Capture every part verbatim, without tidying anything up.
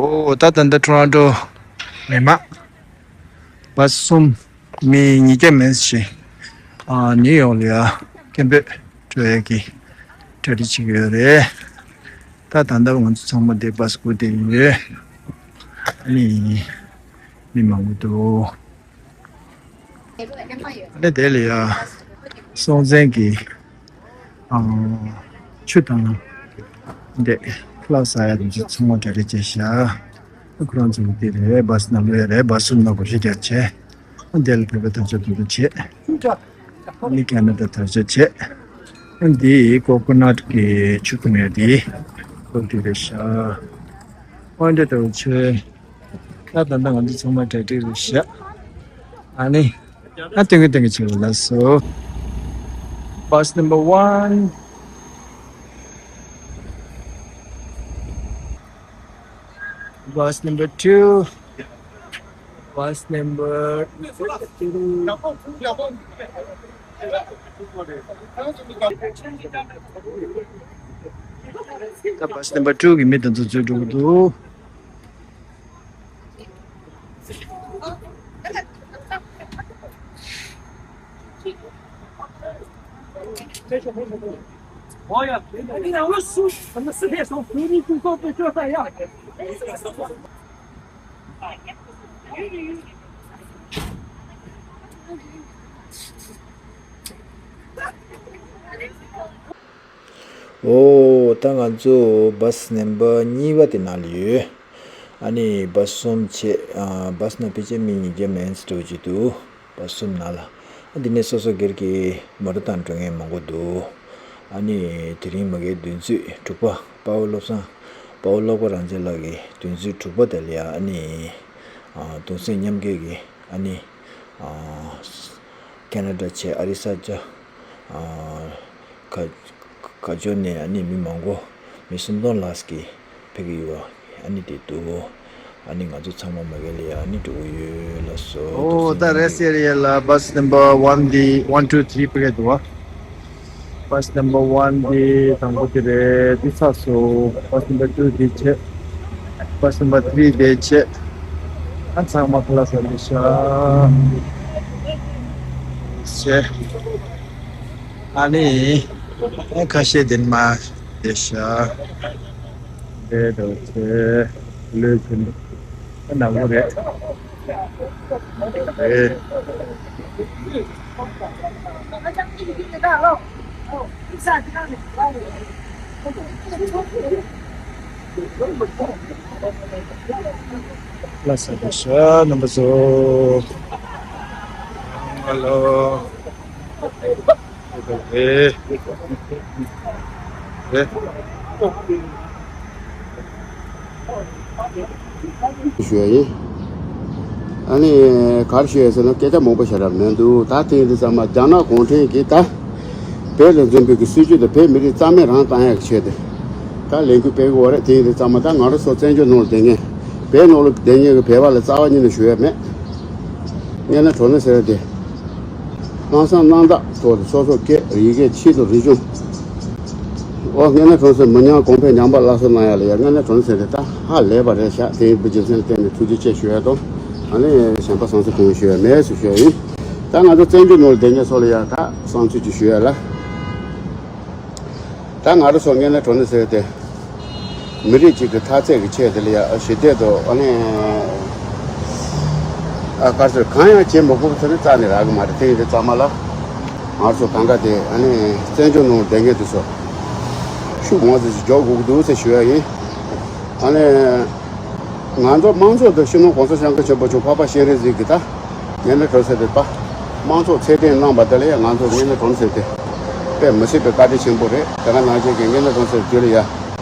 ཨོ་ད་ད་ལྟ་ཊོ་རོན་ཊོ་མི་མང་བཱ་སི་གསུམ། མི་ཉིས་བརྒྱ་མན་ཞིག་ཨ་ནིའུ་ཡོག་ལ་ཡ་སྐད་འབོད་སྤྲོད་ཡས་ཀྱི་གྲ་སྒྲིག་བྱེད་ཀྱི་ཡོད་རེད། ད་ད་ལྟ་ང་ཚོ་ཚང་མ་དེ་བཱ་སི་སྒུག་བསྡད་ཡོད། ཨ་ནི་མི་མང་པོ་འདུག་ཨ་ནི་དེ་ལ་ཡ་སྲོང་བཙན་གྱི་ཨང་ཆུ་དང་འདི་ལྷ་ས་ཡ་དེ་ཚོ་ཚང་མ་གྲ་སྒྲིག་བྱས་ཤག་ཁོ་རང་ཚོ་གི་དེ་རེད། བཱ་སི་ནང་ལོགས་རེད། བཱ་སི་གསུམ་ནང་སྒོ་ཕྱེ་རྒྱག་བྱས། ཨ་འདི་ལ་བོད་པ་དར་ཆ་དེ་ཚོ་བྱས། ཨ་ནི་ཁེ་ན་ཌ་དར་ཆ་བྱས། ཨ་འདི་ཀོ་ཀོ་ནཊ་གི་ཆུ་འཐུང་ཡ་དེ་ཁོ་དེ་རེད་ཤག་ཨ་འདི་ལྟ་བུ་ཆེ། ད་ད་ལྟ་ང་ཚོ་ཚང་མ་གྲ་སྒྲིག་རེད་ཤག་ཨ་ནི་ཨ་སྟོན་གི་སྟོན་གི་བྱེད་དགོས་ལགས་སོ། Bus number one. Bus number two. Bus number. ད་bus number two གི་མི་དེ་ཚོ་འཛུལ་འགྲོ་གི་འདུག་ཨོ། ད་ང་ཚོ་bus number གཉིས་པ་དེ་ནང་ལ་ཡོད། ཨ་ནི་bus གསུམ་བྱས། ཨ་bus ནང་ཕལ་ཆེར་མི་ཉིས་བརྒྱ་མན་ཙམ་འགྲོ་གི་འདུག bus གསུམ་ནང་ལ། ཨ་འདི་ནས་སོ་སོ་སྒེར་གྱི་མོ་ཊ་བཏང་འགྲོ་མཁན་མང་པོ་འདུག་ཨ་ནི་དེ་རིང་མ་གིའི་མདུན་ཚོད་དྲུག་པ། དཔའ་བོ་བློ་བཟང་། དཔའ་བོ་ཀློག་པ་རང་བཙན་ལགས་ཀྱི་མདུན་ཚོད་དྲུག་པ་དེ་ལ་ཡ་ཨ་ནི་ཨ་གདུང་སེམས་མཉམ་སྐྱེད་ཀྱི་ཨ་ནི་ཨ་ཁེ་ན་ཌ་བྱས། ཨ་རི་ས་ཆ་ཨ་ག་ག་ཅོ་ནས་ཨ་ནི་མི་མང་པོ་མི་སུམ་སྟོང་ལྷག་ཅིག་ཕེབས་ཀྱི་ཡོད་པ་ཨ་ནི་དེ་འདུག་ཨ་ནི་ང་ཚོ་ཚང་མ་མ་གི་ལ་ཡ་ཨ་ནི་འགྲོ་གི་ཡོད་ལགས་སོ། ཨོ་ད་rest area ལ་bus number one དེ་one two three ཕེབས་ཀྱི་འདུག་བ། Bus number one དེ་དང་པོ་དེ་རེད། འདི་ཚར་སོང་། Bus number two དེ་བྱས། Bus number three དེ་བྱས། ཨ་ཚང་མ་ཁ་ལག་ཟ་ལེ་ཤ་བྱས། ཨ་ནི་ཨ་ཁ་ཤས་དེ་མ་བྱས་ཤག་དེ་འདྲ་བྱས་ལོས་ཀྱི་ཨ་ནག་པོ་རེད། རེད། ལ་ས་དེ་ཤ་རྣམ་པ་ཚོ། ཧ་ལོ། ཨེ། ཨེ། ཞུ་ཡ་ཡིན། ཨ་ནི་ག་རེ་ཞུ་ཡ་ཟེར་ན། སྐད་ཆ་མང་པོ་བཤད་རབས་མི་འདུག་ད་དེ་ཡིན་དུས་ཙམ་པ་རྒྱ་ནག་གུང་ཁྲན་གྱིས་ད་བོད་ལ་འཛིན་པའི་གི་སྲིད་ཇུས་དེ་བོད་མི་རིགས་རྩ་མེད་རང་བཏང་ཡག་གི་ཆེད་དུ་ད་ལས་འགུལ་སྤེལ་གི་ཡོད་རེད། དེ་ཡིན་དུས་ཙམ་པ་ད་ང་རང་ཚོ་བཙན་བྱོལ་ནང་ལ་བསྡད་མཁན། བོད་ནང་ལ་བསྡད་མཁན་གྱི་བོད་པ་ལ་རྩ་བ་ཉིད་ནས་ཞུ་ཡ་མེད། དངོས་གནས་དྲང་གནས་ཟེར་ཡ་དེ། ལམ་སང་རྣམ་དག་ཐོག་ཏུ་སོ་སོ་སྐད་ཡི་གེ་ཆེད་དུ་རིག་གཞུང་། ཨོ་དངོས་གནས་དྲང་གནས་མི་ཉམས་གོང་འཕེལ་ཉམས་པ་སླར་གསོ་གནང་ཡ་ལ་ཡ་དངོས་གནས་དྲང་གནས་ཟེར་ཏེ་ད་ཧ་ལས་པ་རེད་ཤག་དེ་ཡིན་པའི་རྒྱུ་མཚན་ལ་བརྟེན་ནས་ཐུགས་རྗེ་ཆེ་ཞུ་ཡ་དང་། ཨ་ནི་གཞན་པ་བསམ་ཚུལ་གང་ཞུ་ཡ་མེད་ཟེར་ཞུ་ཡ་ཡིན། ད་ང་ཚོ་བཙན་བྱོལ་ནང་ལ་བསྡད་མཁན་ཚོ་ལ་ཡ་ད་བསམ་ཚུལ་ཅིག་ཞུ་ཡ་ལ། ད་ང་རང་ཚོ་དངོས་གནས་དྲང་གནས་ཟེར་ཏེ། མི་རིགས་གཅིག་གི་འཐབ་རྩོད་ཀྱི་ཆེད་དེ་ལ་ཡ་ཞི་བདེ་དང་ཨ་ནི་ཨ་དཀར་ཟེར་གང་ཡང་བྱེད་མི་དགོས་ཚོ་ནི་རྩ་ནས་རག་གི་མ་རེད། དེ་ཡིན་དུས་ཙམ་པ་ལ་ང་ཚོ་གང་ག་དེ་ཨ་ནི་བཙན་བྱོལ་ནང་བསྡད་མཁན་དེ་ཚོ་ཤུགས་མང་ཙམ་ཞིག་འཇོག་དགོས་ཀྱི་འདུག་ཟེར་ཞུ་ཡ་ཡིན། ཨ་ནི་ང་ཚོ་དམངས་གཙོ་དང་སྤྱི་ནོར་གོང་ས་སྐྱབས་མགོན་ཆེན་པོ་མཆོག་འཕགས་པ་སྤྱན་རས་གཟིགས་ཀྱི་ད། ངས་ནི་གྲོས་ཚོད་དེ་པ། དམངས་གཙོ་ཚད་ལྡན་གནང་བ་དེ་ལ་ཡང་ང་ཚོ་ངས་ནི་གྲོས་ཚོད་དེ། དཔེ་མི་སྲིད་པའི་བཀའ་དྲིན་ཆེན་པོ་རེད། དེ་ག་ནང་བཞིན་གྱི་ངས་ནི་གྲོས་ཚོད་དེ་ལ་ཡ།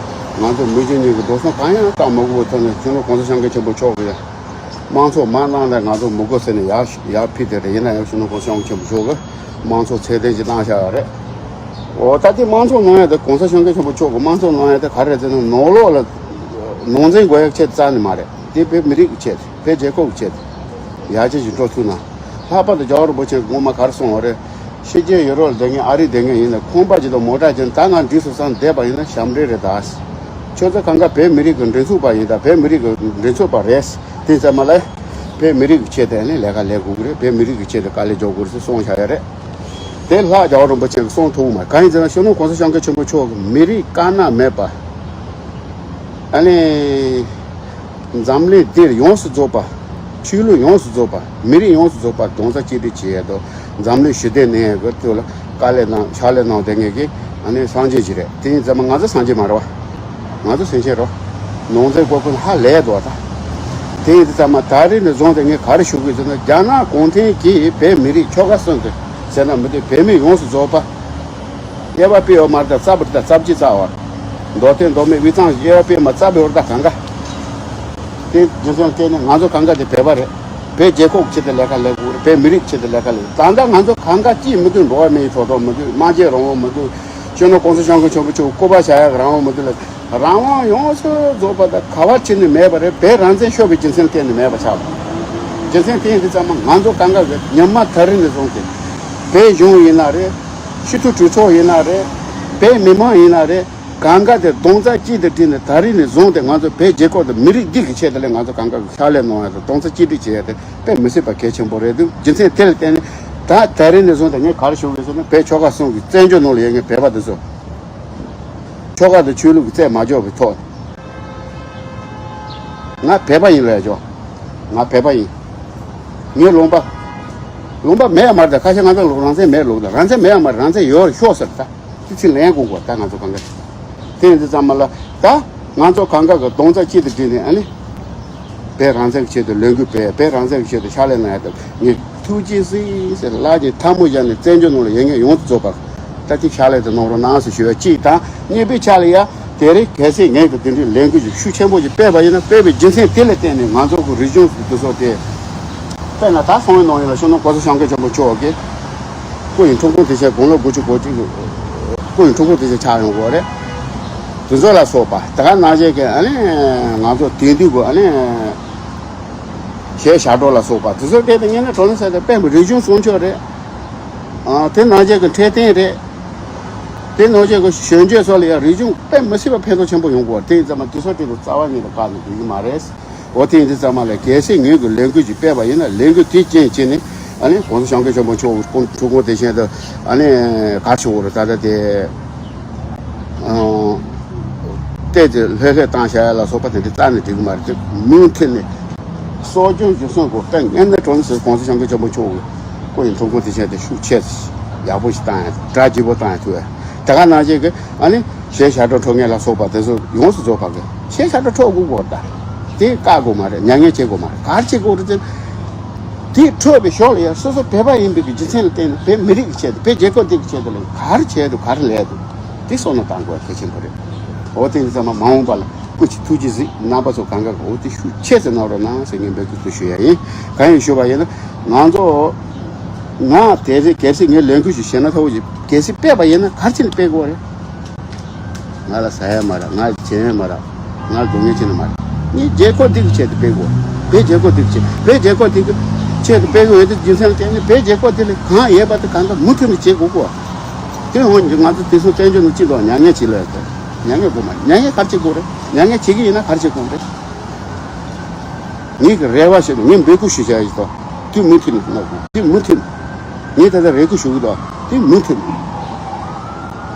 ང་ཚོ་མི་རྒྱུ་གཉིས་ཀྱི་འགྲོ་སོང་གང་ཡང་བཏང་མ་དགོས་པའི་ཐོག་ནས་སྤྱི་ནོར་གོང་ས་སྐྱབས་མགོན་ཆེན་པོ་མཆོག་གིས་ཡ། དམངས་གཙོ་མ་གནང་ན་ང་ཚོ་མི་དགོས་ཟེར་ནས་ཡར་ཡར་ཕུལ་དེ་རེད། ཡིན་ན་ཡང་སྤྱི་ནོར་གོང་ས་སྐྱབས་མགོན་ཆེན་པོ་མཆོག་གིས་དམངས་གཙོ་ཚད་ལྡན་ཅིག་གནང་བཞག་ཡོད་རེད། འོ་ད་དེ་དམངས་གཙོ་གནང་ཡ་དེ་གོང་ས་སྐྱབས་མགོན་ཆེན་པོ་མཆོག་གིས་དམངས་གཙོ་གནང་ཡ་དེ་ག་རེ་རེད་ཟེར་ན། ནང་ལོགས་ལ་ནང་འཛིང་དགོས་ཡ་ཆེད་རྩ་ནས་མ་རེད། དེ་བོད་མི་རིགས་ཀྱི་ཆེད། བོད་རྒྱལ་ཁབ་ཀྱི་ཆེད། ཡར་རྒྱས་ཀྱི་འགྲོ་ཐུབ་ན། ལྷག་པར་དུ་རྒྱལ་བ་རིན་པོ་ཆེ་ངོ་མ་ག་རེ་གསུངས་པ་རེད། ཕྱི་རྒྱལ་ཡུ་རོབ་ལ་བསྡད་མཁན་ཨ་རི་བསྡད་མཁན་ཡིན་ན་ཁང་པ་ཅིག་དང་མོ་ཊ་ཅིག་ད་ང་འགྲིག་སོང་བསམ་བསྡད་པ་ཡིན་ན་ཞབས་འདྲེན་རེད་ད། ཁྱོད་ཚོ་གང་ག་བོད་མི་རིགས་ཀྱི་མགྲིན་ཚབ་པ་ཡིན་ད། བོད་མི་རིགས་ཀྱི་མགྲིན་ཚབ་པ་རེད། དེ་ཙམ་མ་ལ་བོད་མི་རིགས་ཀྱི་ཆེད་དུ་ནི་ལས་ཀ་ལས་དགོས་ཀྱི་རེད། བོད་མི་རིགས་ཀྱི་ཆེད་དུ་དཀའ་ལས་རྒྱག་དགོས་རེད་ཟེར་གསུངས་བཞག་ཡོད་རེད། དེ་ལྷག་རྒྱལ་བ་རིན་པོ་ཆེ་གིས་གསུངས་ཐུབ་མ་གང་ཡིན་ཟེར་ན། སྤྱི་ནོར་༸གོང་ས་༸སྐྱབས་མགོན་ཆེན་པོ་མཆོག་གིས་མི་རིགས་དཀར་ནག་མེད་པ། ཨ་ནི། འཛམ་གླིང་འདིར་ཡོངས་སུ་རྫོགས་པ། ཆོས་ལུགས་ཡོངས་སུ་རྫོགས་པ། མི་རིགས་ཡོངས་སུ་རྫོགས་པ་རྡོག་རྩ་གཅིག་སྒྲིལ་བྱེད་ཡས་དོ། འཛམ་གླིང་ཞི་བདེ་གནས་ཡས་ཀྱི་ཐོག་ལ་དཀའ་ལས་གནང་ཕྱག་ལས་གནང་བསྡད་མཁན་གྱི་ཨ་ནི་སངས་རྒྱས་ཅིག་རེད། དེ་ཡིན་ཙང་མ་ང་ཚོ་སངས་རྒྱས་མ་རེད་བ། ང་ཚོ་སེམས་ཅན་རོ། ནང་ཚན་སྐོར་ཀུན་ཧ་ལས་དོ་ད། དེ་ཡིན་ཙང་མ་ད་རེས་ནས་བཟུང་སྟེ་ངས་ག་རེ་ཞུ་དགོས་ཟེར་ན། རྒྱ་ནག་གུང་ཁྲན་གྱིས་བོད་མི་རིགས་ཆོལ་ཁ་གསུམ་དུ་ཟེར་ན་མི་འདུག་བོད་མི་ཡོངས་སུ་རྫོགས་པ། དབྱེ་བ་སྤེལ་ཡོད་མ་རེད་ད། རྩ་བ་རེད་ད། རྩ་བ་གཅིག་རྩ་བ། མདོ་སྟོད་མདོ་སྨད་དབུས་གཙང་དབྱེ་བ་སྤེལ་མ་རྩ་བའི་འོར་ད་གང་ག་དེ་རྒྱུ་མཚན་བལྟས་ནས་ང་ཚོ་གང་ག་དེ་བོད་པ་རེད། བོད་རྒྱལ་ཁབ་ཀྱི་ཆེད་དུ་ལས་ཀ་ལས་དགོས་རེད། བོད་མི་རིགས་ཆེད་དུ་ལས་ཀ་ལས། ད་ལྟ་ང་ཚོ་གང་ག་ཅིས་མི་འདུག་འགྲོ་བ་མིའི་ཐོབ་ཐང་མི་འདུག་སྨྲ་བརྗོད་རང་དབང་མི་འདུག་སྤྱི་ནོར་༸གོང་ས་༸སྐྱབས་མགོན་ཆེན་པོ་མཆོག་སྐུ་པར་བཞག་ཡག་རང་དབང་མི་འདུག་ལ། རང་དབང་ཡོངས་སུ་རྫོགས་པ་དང་ག་བ་ཕྱིན་ནས་མེད་པ་རེད། བོད་རང་བཙན་ཤོར་བའི་རྒྱུ་མཚན་བརྟེན་ནས་མེད་པ་ཆགས་པ། རྒྱུ་མཚན་དེ་ཡིན་དུས་ཙམ་མ་ང་ཚོ་གང་ག་གི་ཉི་མ་ད་རིང་ནས་བཟུང་སྟེ་བོད་གཞུང་ཡིན་ན་རེད། སྤྱི་འཐུས་གྲོས་ཚོགས་ཡིན་ན་རེད། བོད་མི་མང་ཡིན་ན་རེད། གང་ག་དེ་རྡོག་རྩ་གཅིག་ཏུ་བསྒྲིལ་ནས་ད་རིང་ནས་བཟུང་སྟེ་ང་ཚོ་བོད་རྒྱལ་ཁབ་དང་མི་རིགས་འདི་གི་ཆེད་དུ་ལས་ང་ཚོ་གང་ག་གི་ཕྱག་ལས་གནང་ཡ་དང་རྡོག་རྩ་གཅིག་སྒྲིལ་བྱེད་ཡ་དེ་དཔེ་མི་སྲིད་པ་གལ་ཆེན་པོ་རེད་འདུག་རྒྱུ་མཚན་དེ་ལ་བརྟེན་ནས་ད་ད་རིང་ནས་བཟུང་སྟེ་ངས་ག་རེ་ཞུ་དགོས་ཟེར་ན། བོད་ཆོལ་ཁ་གསུམ་གྱི་བཙན་བྱོལ་ནང་ལ་ཡོད་མཁན་བོད་པ་དེ་ཚོ། ཆོལ་ཁ་དང་ཆོས་ལུགས་ཀྱི་རྩད་མ་འཇོག་པའི་ཐོག་ནས། ང་བོད་པ་ཡིན་ལབ་ཡ་ཆོག་ང་བོད་པ་ཡིན། ངའི་ལུང་པ། ལུང་པ་མེད་ཡ་མ་རེད་ད། ཁ་ཤས་ང་ཚོ་རང་བཙན་མེད་ལབ་ད། རང་བཙན་མེད་ཡ་མ་རེད། རང་བཙན་ཡོད་རེད་ཤོག་ཟེར་ད། དེ་ཚིག་ལན་དགོས་གོ་ད་ང་ཚོ་གང་ག་དེ་ཡིན་དུས་ཙམ་མ་ལ་ད་ང་ཚོ་གང་ག་གི་རྡོག་རྩ་གཅིག་ཏུ་བསྒྲིལ་ནས་ཨ་ནི། བོད་རང་བཙན་གྱི་ཆེད་དུ་ལས་འགུལ་སྤེལ། བོད་རང་བཙན་གྱི་ཆེད་དུ་ཕྱག་ལས་གནང་ཡ་དང་ངས་ཐུགས་རྗེ་གཟིགས་ཟེར་ལག་གི་ཐལ་མོ་སྦྱར་ནས་བཙན་བྱོལ་ནང་ལ་ཡོད་མཁན་ཡོངས་སུ་རྫོགས་པར་ད་ཅིག་ཕྱག་ལས་དེ་གནང་རོགས་གནང་ཟེར་ཞུ་ཡ་གཅིག་དང་། གཉིས་པའི་ཆ་ལ་ཡ་དེ་རིང་གལ་སྲིད་ངས་ཀྱི་དེ་འདྲའི་ལས་འགུལ་ཞིག་ཤུགས་ཆེན་པོ་ཞིག་སྤེལ་བ་ཡིན་ན། སྤེལ་བའི་རྒྱུ་མཚན་དེ་ལ་བརྟེན་ནས་ང་ཚོ་གི་རིག་གཞུང་དེ་ཚོ་དེ། དཔེར་ན་ད་སོང་བའི་ནང་ཡིན་ལ་ཤོ་ནོ་གོ་ས་སྐྱབས་མགོན་ཆེན་པོ་མཆོག་གིས་སྐུ་ཡི་འཁྲུངས་སྐར་དེ་ཆ་དགུང་ལོ་དགུ་བཅུ་གོ་གཅིག་གི་སྐུ་ཡི་འཁྲུངས་སྐར་དེ་ཆ་ཆགས་ཡོང་གི་རེད། དེ་ཚོ་ལ་སོགས་པ་དེ་ག་ནང་བཞིན་གྱི་ཨ་ནི་ང་ཚོ་དེང་དུས་ཀྱི་ཨ་ནི་གཞས་ཞབས་བྲོ་ལ་སོགས་པ་དེ་ཚོ་བལྟས་ཏེ་ངས་ནི་གྲོ་ནི་ཟེར་ཏེ་དཔེ་མི་རིག་གཞུང་སྲུང་སྐྱོབ་རེད། ཨ་དེ་ནང་བཞིན་གྱི་འཕྲོད་བསྟེན་རེད། དེ་ནང་བཞིན་གྱི་གཞོན་སྐྱེས་ཚོ་ལ་ཡང་རིག་གཞུང་དཔེ་མི་སྲིད་པ་ཕན་ཐོགས་ཆེན་པོ་ཡོང་གི་རེད། དེ་ཡིན་ཙང་མ་དེ་ཚོ་དེ་ཚོ་རྩ་བ་ཉིད་དུ་བཀག་ནས་འགྲོ་གི་མ་རེད། འོ་དེ་ཡིན་དུས་ཙམ་མ་ལ་གལ་སྲིད་ངོས་ཀྱི་ལས་འགུལ་ཅིག་སྤེལ་བ་ཡིན་ན། ལས་འགུལ་དེའི་རྐྱེན་བྱས་ནས་ཨ་ནི་གོང་ས་སྐྱབས་མགོན་ཆེན་པོ་མཆོག་གི་སྐུ་འཁྲུངས་སྐར་དེ་བཞིན་དུ་ཨ་ནི་ག་ཞུ་དགོས་རེད། ད་ལྟ་དེ་ཨ་བལྟས་ཏེ་ལྷོད་ལྷོད་བཏང་བཞག་ཡ་ལ་སོགས་པ་དེ་འདྲ་རྩ་ནས་འགྲིག་གི་མ་རེད། དེ་མུ་མཐུད་ནས་གསོ་སྐྱོང་རྒྱུན་སྲུང་དགོས། དཔེ་ངན་ནས་གྲོང་ཚོའི་གོང་ས་སྐྱབས་མགོན་ཆེན་པོ་མཆོག་གི་སྐུ་ཡི་འཁྲུངས་སྐར་དེ་བཞིན་དུ་ཤུགས་ཆེ་ཡག་པོ་ཞིག་བཏང་ཡ། གྲ་རྒྱས་པོ་བཏང་ཡ་ཐུབ་ཡ། དེ་ག་ནང་བཞིན་གྱི་ཨ་ནི། གཞས་ཞབས་བྲོ་འཁྲབ་མཁན་ལ་སོགས་པ་དེ་ཚོ་ཡོངས་སུ་རྫོགས་པ་གི་གཞས་ཞབས་བྲོ་འཁྲབ་དགོས་གོ་ད། དེ་བཀག་དགོས་མ་རེད། མྱ་ངན་བྱེད་དགོས་མ་རེད། ག་རེ་བྱེད་དགོས་རེད་ཟེར། དེ་འཁྲབ་པའི་ཞོར་ལ་ཡང་སོ་སོ་བོད་པ་ཡིན་པའི་གི་རྒྱུ་མཚན་ལ་བརྟེན་ནས་བོད་མི་རིགས་ཀྱི་ཆེད་དུ། བོད་རྒྱལ་ཁབ་འདི་གི་ཆེད་དུ་ལ་ག་རེ་བྱས་འདུག་ག་རེ་ལས་འདུག་དེ་བསམ་བློ་བཏང་དགོས་གལ་ཆེན་པོ་རེད། འོ་དེ་ཡིན་ཙང་མ་མ་འོངས་པ་ལ་སྐུ་མཁྱེན་ཐུགས་རྗེ་གཟིགས། རྣམ་པ་ཚོ་གང་ག་གི་འོ་དེ་ཤུགས་ཆེ་ཙམ་གནང་རོགས་གནང་ཟེར་ངས་འབོད་སྐུལ་དུ་ཞུ་ཡ་ཡིན། གང་ཡིན་ཞུས་པ་ཡིན་ན། ང་ཚོ་ང་དེ་རེད། གལ་སྲིད་ངས་ལས་འགུལ་ཞིག་བྱས་ན་ཐོག་ཅིག་གལ་སྲིད་སྤེལ་བ་ཡིན་ན་ག་རེ་བྱས་ནས་སྤེལ་དགོས་རེད། ང་ལ་ཟ་ཡ་མ་རག་ང་ལ་བྱེད་ཡ་མ་རག་ང་ལ་སྡུག་བསྔལ་བྱེད་ན་མ་རེད། ངས་རྒྱལ་ཁབ་འདི་གི་ཆེད་དུ་སྤེལ་དགོས། བོད་རྒྱལ་ཁབ་འདི་གི་ཆེད། བོད་རྒྱལ་ཁབ་འདི་གི་ཆེད་དུ་སྤེལ་དགོས་ཡོད་དུས་རྒྱུ་མཚན་ལ་བརྟེན་ནས་བོད་རྒྱལ་ཁབ་འདི་ལ་གང་ཡོད་པ་དེ་གང་ག་མུ་མཐུད་ནས་བྱེད་དགོས་གོ། དེ་འོན་ཀྱང་ང་ཚོ་དེ་ཚོ་བཙན་བྱོལ་ནང་སྤྱི་ཚོགས་མྱ་ངན་བྱེད་ལ་ཡོད་དོ། མྱ་ངན་དགོས་མ་རེད། མྱ་ངན་ག་རེ་བྱེད་དགོས་རེད། མྱ་ངན་བྱེད་ཀྱི་ཡིན་ན་ག་རེ་བྱེད་དགོས་རེད། ངེད་ཀྱི་རེ་བ་ཞིག་ངས་འབོད་སྐུལ་ཞུ་བྱ་ཡིན་ཏོ། དེ་མུ་མཐུད་ནས་གནང་དགོས། དེ་མུ་མཐུད་ནས། ངས་ད་ལྟ་རེ་སྐུལ་ཞུ་གི་འདུག་དེ་མུ་མཐུད་ནས།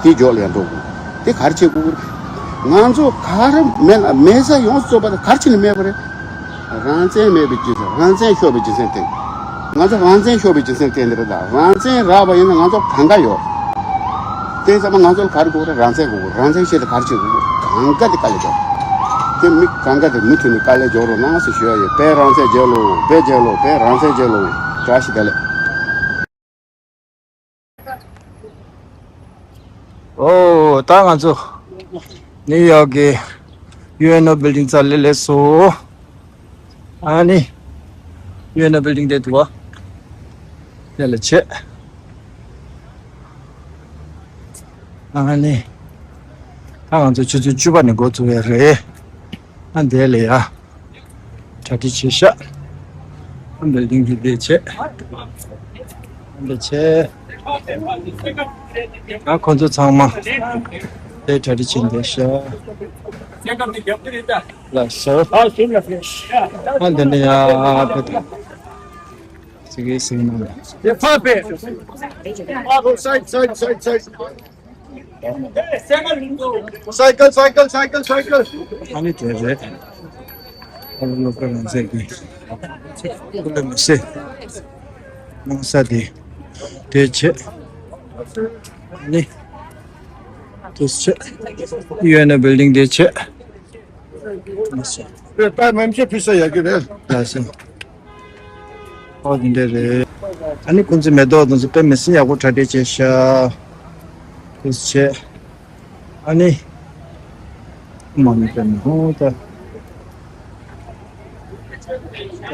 དེ་མགྱོགས་ལ་ཡང་འགྲོ་དགོས། དེ་ག་རེ་བྱེད་དགོས་ཀྱི་རེད། ང་ཚོ་ག་རེ་མེད་ན་མེད་ས་ཡོངས་སུ་རྫོགས་པ་དེ་ག་རེ་བྱས་ནས་མེད་པ་རེད། རང་བཙན་མེད་པའི་རྒྱུ་མཚན། རང་བཙན་ཤོར་བའི་རྒྱུ་མཚན་དེ། ང་ཚོ་རང་བཙན་ཤོར་བའི་རྒྱུ་མཚན་དེ་འདི་རེད་ད། རང་བཙན་རག་པ་ཡིན་ན་ང་ཚོ་གང་ག་ཡོད། དེ་ཚང་མ་ང་ཚོ་ལ་ག་རེ་དགོས་རེད། རང་བཙན་དགོས་རེད། རང་བཙན་ཆེད་དུ་ག་རེ་བྱེད་དགོས་རེད། གང་ག་དེ་དཀའ་ལས་རྒྱོབ། དེ་མི་གང་ག་དེ་མུ་མཐུད་ནས་དཀའ་ལས་རྒྱོབ་རོགས་གནང་ཟེར་ཞུ་ཡ་ཡོད། བོད་རང་བཙན་རྒྱལ་ལོ། བོད་རྒྱལ་ལོ། བོད་རང་བཙན་རྒྱལ་ལོ། བཀྲ་ཤིས་བདེ་ལེགས། ཨོ། ད་ང་ཚོ་ནིའུ་ཡོག་གི་ཡུ་ཨེན་ཨོ་བིལ་ཌིང་རྩ་ལེ་ལེ་སོ། ཨ་ནི་ཡུ་ཨེན་ཨོ་བིལ་ཌིང་དེ་འདུག་བ། དེ་ལ་ཆེ། ཨ་ནི་ད་ང་ཚོ་ཆུ་ཚོད་བཅུ་པ་ནས་འགོ་བཙུགས་ཡ་རེད། ཨ་འདས་ལ་ཡ། གྲ་སྒྲིག་བྱེད་ཤག་ཨ་བིལ་ཌིང་གི་འདས་ཆེ། འདས་ཆེ། ཨ་ཁོང་ཚོ་ཚང་མ། དེ་གྲ་སྒྲིག་བྱས་འདུག་ཤག་ལགས་སོ། ཨ་འདི་ནས་ཡར་ཕེབས་དང་། ཚིག་གི་ཚིག་ནང་ལ། Cycle, cycle, cycle, cycle. Cycle, cycle, cycle, cycle. ཨ་ནི་དེ་རེད། ཨ་ནི་སློབ་གྲྭ་རང་བཙན་གྱི་སྐུ་ལས་མི་སེར་གནང་ས་དེ་དེ་བྱས། ཨ་ནི་དེ་བྱས། ཡུ་ཨེན་ཨོ་བིལ་ཌིང་དེ་བྱས། ད་མེམ་ཤིབ་ཕུལ་ས་ཡག་གི་རེད། ལགས་སོ། ཨོ་དེ་འདྲ་རེད། ཨ་ནི་ཁོང་ཚོའི་མེ་ཏོག་དང་ཚོ་དཔེ་མི་སྲིད་ཡག་པོ་གྲ་སྒྲིག་བྱས་ཤག་དེ་བྱས། ཨ་ནི། མ་ནི་དཔེ་མི་ཧོ་ད།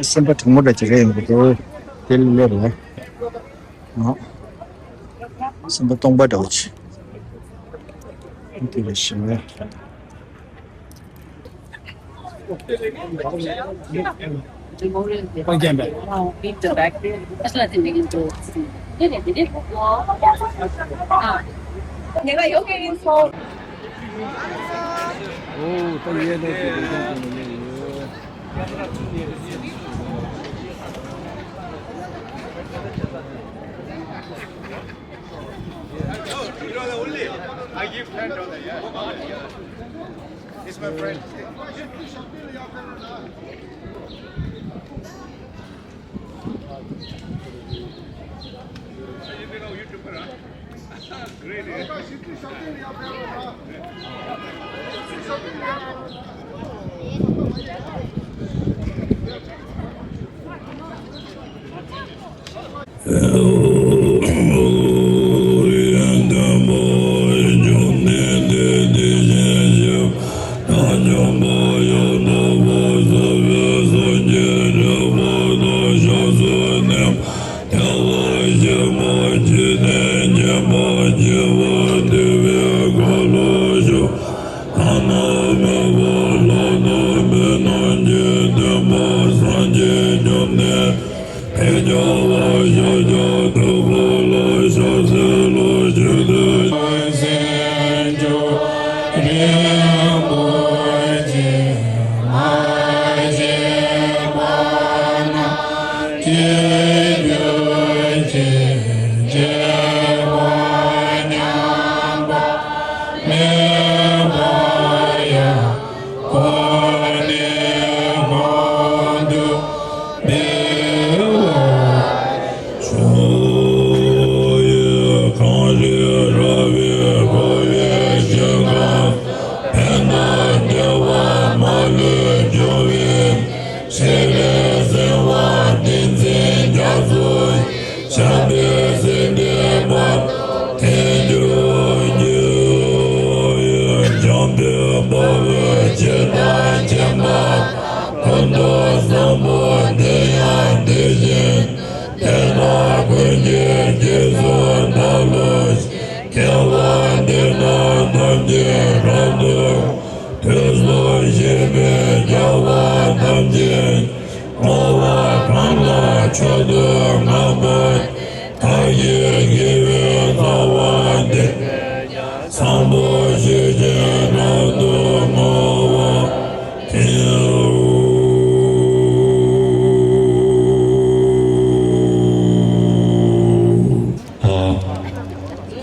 སེམས་པ་དྲང་མོ་འདྲ་ཅིག་རེད་ཡོང་གི་འདུག་དེ་ལས་རེད། ཨ། སེམས་པ་སྟོང་པ་འདྲ་བོ་ཅིག་དེ་རེད་ཤག་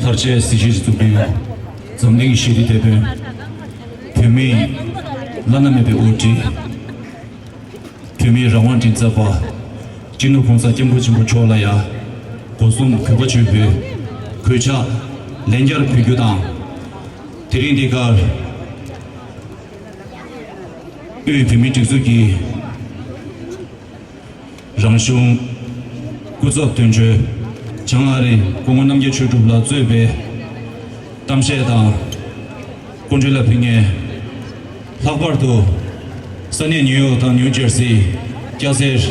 ལྷར་བཅས་གཟི་བརྗིད་འཛུགས་སྐྲུན། འཛམ་གླིང་ཞི་བདེའི་དེད་དཔོན། བོད་མིའི་བླ་ན་མེད་པའི་དབུ་ཁྲིད། བོད་མིའི་རང་དབང་མགྲིན་ཚབ་པ། སྤྱི་ནོར་༸གོང་ས་༸སྐྱབས་མགོན་ཆེན་པོ་མཆོག་ལ་ཡང་སྒོ་གསུམ་གུས་པ་ཆེན་པོས་གུས་ཕྱག་ལན་བརྒྱར་ཕུལ་རྒྱུ་དང་། དེ་རིང་འདི་གར་དབུས་བོད་མིའི་སྒྲིག་འཛུགས་ཀྱི་རང་གཞུང་སྐུ་ཚབ་དོན་གཅོད་བྱང་ཨ་རི་སྐུ་ངོ་རྣམ་རྒྱལ་ཆོས་གྲུབ་ལགས་གཙོས་པའི་གཏམ་བཤད་དང་སྐུ་མགྲོན་ལ་ཕེབས་མཁན། ལྷག་པར་དུ་ས་གནས་ནིའུ་ཡོག་དང་ནིའུ་ཇར་སི། སྐྱ་སེར།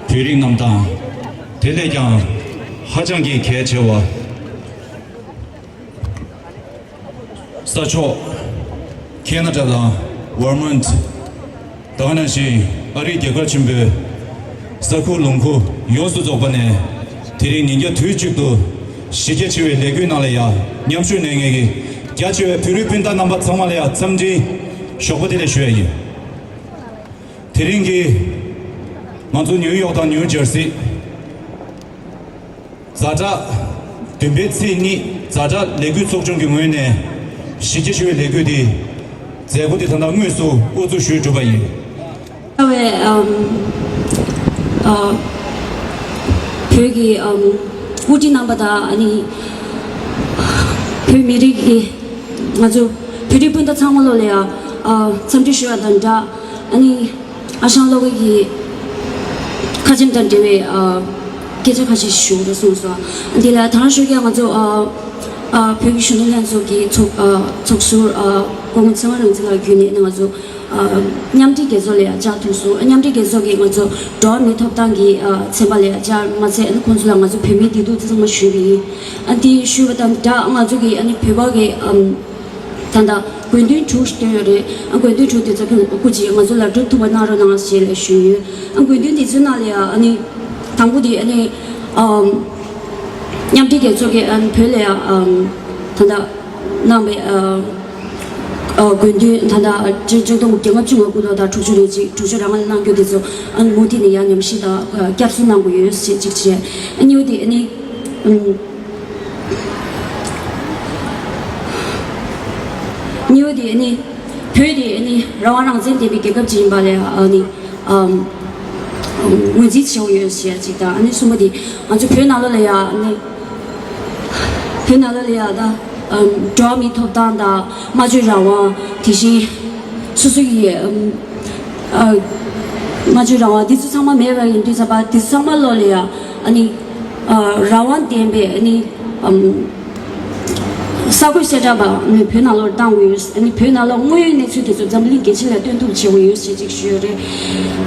བོད་རིགས་རྣམས་དང་། དེ་ལས་ཀྱང་ཧ་ཅང་གི་གལ་ཆེ་བ། ས་ཕྱོགས་ཁེ་ན་ཌ་དང་ཝར་མོན་ཊི། ད་ག་ནང་བཞིན་ཨ་རིའི་རྒྱལ་ཁབ་ཆེན་པོའི་ས་ཁུལ་ལུང་ཁུལ་ཡོངས་སུ་རྫོགས་པ་ནས་དེ་རིང་ཉིན་རྒྱབ་དུས་གཅིག་ཏུ་གཞི་རྒྱ་ཆེ་བའི་ལས་འགུལ་ནང་ལ་ཡང་མཉམ་ཞུགས་གནང་མཁན་གྱི་ རྒྱ་ཆེ་བའི་བོད་རིགས་སྤུན་ཟླ་རྣམ་པ་ཚང་མ་ལ་ཡང་འཚམས་འདྲི་ཞོགས་པ་བདེ་ལེགས་ཞུ་ཡ་ཡིན། དེ་རིང་གི་ང་ཚོ་ནིའུ་ཡོག་དང་ནིའུ་ཇར་སི་ཛ་དྲག་བདུན་པའི་ཚེས་གཉིས་ཛ་དྲག་ལས་འགུལ་ཚོགས་ཆུང་གི་ངོས་ནས་གཞི་རྒྱ་ཆེ་བའི་ལས་འགུལ་འདི་མཛད་སྒོ་འདི་ད་ལྟ་དངོས་སུ་དབུ་འཛུགས་ཞུས་གྲུབ་པ་ཡིན། ཁ་བའི་ཨམ་ཨ་བོད་ཀྱི་ཨམ་དབུ་ཁྲིད་རྣམ་པ་དང་ཨ་ནི་བོད་མི་རིགས་ཀྱི་ང་ཚོ་བོད་རིགས་སྤུན་ཟླ་ཚང་མ་ལོ་ལ་ཡང་ཨ་འཚམས་འདྲི་ཞུ་བ་དང་སྦྲགས། ཨ་ནི་ཨ་ཞང་བློ་དགའ་གི་ཁ་ཆེམས་དང་འབྲེལ་བའི་ཨ་སྐད་ཆ་ཁ་ཤས་ཤིག་ཞུ་འགྲོ་གསུངས་སོང་། འདི་ལ་དང་ཞུ་གི་ང་ཚོ་ཨ་ཨ་བོད་ཀྱི་གཞོན་ནུ་ལྷན་ཚོགས་ཀྱི་ཚོགས་ཨ་ཚོགས་ཟུར་ཨ་སྐུ་ངོ་ཚེ་དབང་རིག་འཛིན་ལགས་བརྒྱུད་ནས་ང་ཚོ་ཨ་མཉམ་འབྲེལ་རྒྱལ་ཚོགས་ལ་ཡང་བཅར་ཐུབ་སོང་། མཉམ་འབྲེལ་རྒྱལ་ཚོགས་ཀྱིས་ང་ཚོ་འགྲོ་བ་མིའི་ཐོབ་ཐང་གི་ཨ་ཚན་པ་ལ་ཡང་བཅར་མ་ཚད་ཨ་ནི་ཁོང་ཚོ་ལ་ང་ཚོ་བོད་མིའི་བདེ་སྡུག་ཚང་མ་ཞུས་པ་ཡིན། ཨ་འདི་ཞུས་པ་དང་སྦྲགས་ང་ཚོ་གི་ཨ་ནི་བོད་པ་གི་ཨམ་ད་ལྟ་དགོས་འདུན་དྲུག་བཏོན་ཡོད་རེད། ཨ་དགོས་འདུན་དྲུག་དེ་ཚོ་སྐུ་མཁྱེན་ང་ཚོ་ལ་སྒྲུབ་ཐུབ་པ་གནང་རོགས་གནང་ཞེས་ལ་ཞུས་ཡོད། ཨ་དགོས་འདུན་དེ་ཚོའི་ནང་ལ་ཡང་ཨ་ནི་དང་པོ་དེ་ཨ་ནི་ཨམ་མཉམ་འབྲེལ་རྒྱལ་ཚོགས་ཀྱིས་ཨ་ནི་བོད་ལ་ཡང་ཨམ་ད་ལྟ་གནང་བའི་ཨ་ཨ་དགོས་འདུན་ད་ལྟ་ཆིག་སྟོང་དགུ་བརྒྱ་ལྔ་བཅུ་ང་དགུ་ལོ་དང་དྲུག་ཅུ་རེ་གཅིག་དྲུག་ཅུ་རེ་ལྔ་ལ་གནང་རྒྱུ་དེ་ཚོ་ཨ་ནི་མུ་མཐུད་ནས་ཡང་ཉམས་ཞིབ་དང་ཨ་བསྐྱར་གསོ་གནང་དགོས་ཡོད་ཞེས་གཅིག་བྱས། ཨ་གཉིས་པ་དེ་ཨ་ནི་ཨམ། གཉིས་པ་དེ་ནི་བོད་དེ་ནི་རང་དབང་རང་བཙན་ལྡན་པའི་རྒྱལ་ཁབ་ཅིག་ཡིན་པ་ལ་ཨ་ནི་ཨམ་ངོས་འཛིན་བྱེད་དགོས་ཡོད་ཞེས་ཅིག་དང་། ཨ་ནི་གསུམ་པ་དེ་ང་ཚོ་བོད་ནང་ལོགས་ལ་ཡ་ཨ་ནི་བོད་ནང་ལོགས་ལ་ཡ་ད་ཨམ་འགྲོ་བ་མིའི་ཐོབ་ཐང་དང་སྨྲ་བརྗོད་རང་དབང་དེ་བཞིན་སོ་སོ་ཡི་ཨམ་ཨ་སྨྲ་བརྗོད་རང་དབང་འདི་ཚོ་ཚང་མ་མེད་པ་ཡིན་དུས་ཙམ་པ་འདི་ཚོ་ཚང་མ་ལོགས་ལ་ཡ་ཨ་ནི་ཨ་རང་དབང་ལྡན་པའི་ཨ་ནི་ཨམ་གསར་འགོད་གསལ་བསྒྲགས་པ་ནི་བོད་ནང་ལོགས་བཏང་དགོས་ཡོད། ཨ་ནི་བོད་ནང་ལོགས་དངོས་ཡོད་གནས་ཚུལ་དེ་ཚོ་འཛམ་གླིང་རྒྱལ་སྤྱི་ལ་སྟོན་ཐུབ་བྱེད་དགོས་ཡོད་ཞེས་ཅིག་ཞུས་ཡོད་རེད།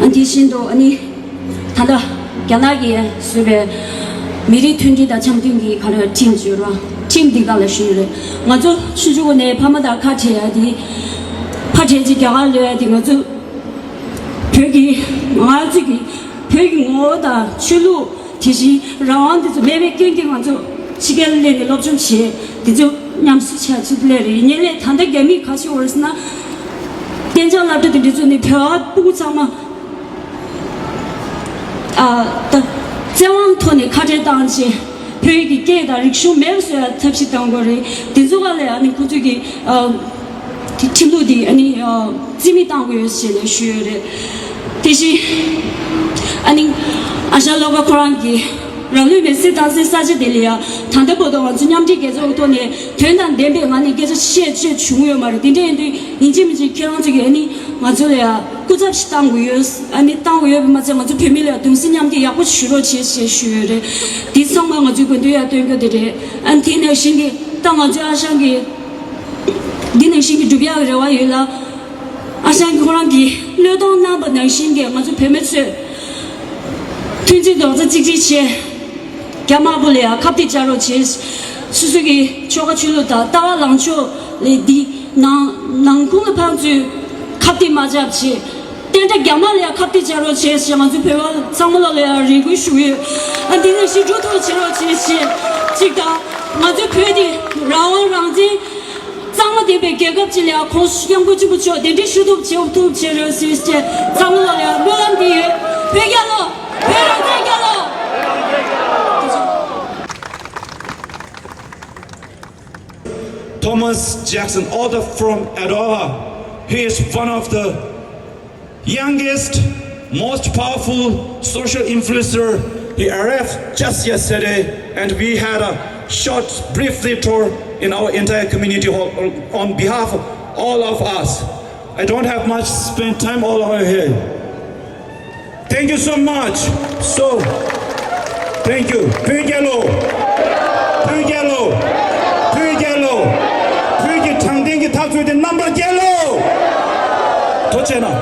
ཨ་དེ་བཞིན་དུ་ཨ་ནི་ད་ལྟ་རྒྱ་ནག་གིས་བཟོས་པའི་མི་རིགས་མཐུན་སྒྲིལ་དང་འཆམ་མཐུན་གྱི་ག་རེ་ཁྲིམས་བརྗོད་རོགས་ཁྲིམས་འདི་ག་ལ་ཞུས་ཡོད་རེད། ང་ཚོ་ཆུང་ཆུང་ནས་ཕ་མ་དང་ཁ་བྲལ་ཡ་དེ་ཕ་བྲལ་ཅིག་རྒྱ་གར་ལོས་ཡ་དེ་ང་ཚོ་བོད་ཀྱི་ང་ཚོ་གི་བོད་ཀྱི་ངོ་བོ་དང་ཆོས་ལུགས། དེ་བཞིན་རང་དབང་འདི་ཚོ་མེད་པའི་རྐྱེན་གྱིས་ང་ཚོ་ཕྱི་རྒྱལ་སླེབས་ནས་སློབ་སྦྱོང་བྱས། འདི་ཚོ་ཉམས་གསོ་བྱས་ཚུལ་སླེབས་རེད། ཡིན་ནའི་ད་ལྟ་རྒྱ་མིས་ག་བྱེད་འོར་ཟེར་ན། གཏན་འཇགས་སློབ་གྲྭ་དེ་འདྲ་ཚོ་ནས་བོད་པ་ཕྲུ་གུ་ཚང་མ་ཨ་ད་བཙན་དབང་ཐོག་ནས་ཁ་བྲལ་བཏང་བྱས་བོད་ཀྱི་སྐད་དང་རིག་གཞུང་མེད་པ་བཟོ་ཡ་ཐབས་ཤེས་གཏང་དགོས་རེད། འདི་ཚོ་ག་ལ་ཡང་ནི་ཁོ་ཚོས་ཀྱི་ཨ། དེ་ཁྲིམས་ལུགས་དེ་ཨ་ནི་ཨ་རྩིས་མེད་བཏང་དགོས་ཡོད་ཞེས་ནས་ཞུས་ཡོད་རེད། དེ་བཞིན་ཨ་ནི་ཨ་ཞང་བློ་དགའ་ཁོ་རང་གིས་རང་ལུས་མེར་སྲེག་བཏང་སའི་ས་ཆ་དེ་ལ་ཡང་ད་ལྟ་བར་དུ་ང་ཚོ་མཉམ་འབྲེལ་རྒྱལ་ཚོགས་ཀྱི་ཐོག་ནས་དོན་དང་ལྡན་པའི་ངང་ནས་སྐད་ཆ་བཤད་བཅོས་བྱུང་ཡོད་མ་རེད། དེ་འདྲ་ཡིན་དུས་ཡིན་གཅིག་མིན་གཅིག་ཁྱེད་རང་ཚོ་གིས་ཨ་ནི་ང་ཚོ་ལ་ཡང་སྐུ་ཚབ་ཞིག་བཏང་དགོས་ཡོད། ཨ་ནི་བཏང་དགོས་ཡོད་པ་མ་ཚད་ང་ཚོ་བོད་མི་ལ་ཡང་གདུང་སེམས་མཉམ་སྐྱེད་ཡག་པོ་ཞིག་ཞུ་རོགས་བྱེད་ཞེས་ཞུས་ཡོད་རེད། འདི་ཚང་མ་ང་ཚོའི་དགོས་འདུན་ཡང་བཏོན་རྒྱུ་དེ་རེད། ཨ་ནི་དེ་ནང་བཞིན་གྱི་ད་ང་ཚོའི་ཨ་ཞང་གིས། འདི་ནང་བཞིན་གྱི་སྒྲུབ་ཡག་རེ་བ་ཡོད་ལ། ཨ་ཞང་གི་ཁོ་རང་གིས་བློས་གཏོང་གནང་པ་ནང་བཞིན་གྱི་ང་ཚོ་བོད་མི་ཚོས་མཐུན་སྒྲིལ་རྡོག་རྩ་གཅིག་སྒྲིལ་བྱས། རྒྱ་དམར་པོ་ལ་ཡང་ཁ་གཏད་བཅག་རོགས་བྱས། སོ་སོ་གི་ཆོལ་ཁ་ཆོས་ལུགས་དང་ལྟ་བ་ལངས་ཕྱོགས་ལས་འདི་ནང་ནང་ཁུལ་ལ་ཕན་ཚུན་ཁ་གཏད་མ་བཅག་བྱས། བསྟན་དགྲ་རྒྱ་དམར་ལ་ཡང་ཁ་གཏད་བཅག་རོགས་བྱས་ཞེས་ང་ཚོ་བོད་པ་ཚང་མ་ལོག་ལ་ཡང་རེ་སྐུལ་ཞུ་གི་ཡོད། ཨ་འདི་ནང་བཞིན་འགྲོ་ཐུབ་པ་བྱེད་རོགས་བྱས་ཞེས་གཅིག་དང་། ང་ཚོའི་བོད་འདི་རང་དབང་རང་བཙན་གཙང་མ་ལྡན་པའི་རྒྱལ་ཁབ་ཅིག་ལ་ཡང་ཁོང་སྐྱབས་མགོན་ཆེན་པོ་མཆོག་གདན་འདྲེན་ཞུ་ཐུབ་བྱེད་ཐུབ་བྱེད་རོགས་ཞེས་བཅས་ཚང་མ་ལོག་ལ་ཡང་སྨོན་ལམ་འདི་ཡོད། བོད་རྒྱལ་ལོ། བོད་རང་བཙན་རྒྱལ་ལོ། Thomas Jackson, author from Etowah. He is one of the youngest, most powerful social influencer. He arrived just yesterday, and we had a short, briefly tour in our entire community hall on behalf of all of us. I don't have much spend time all over here. Thank you so much. So, thank you. བོད་རྒྱལ་ལོ། བོད་རྒྱལ་ལོ། བོད་རྒྱལ་ལོ། བོད་ཀྱི་དྲང་བདེན་གྱི་འཐབ་རྩོད་དེ་རྣམ་པར་རྒྱལ་ལོ། ཐུགས་རྗེ་གནང་།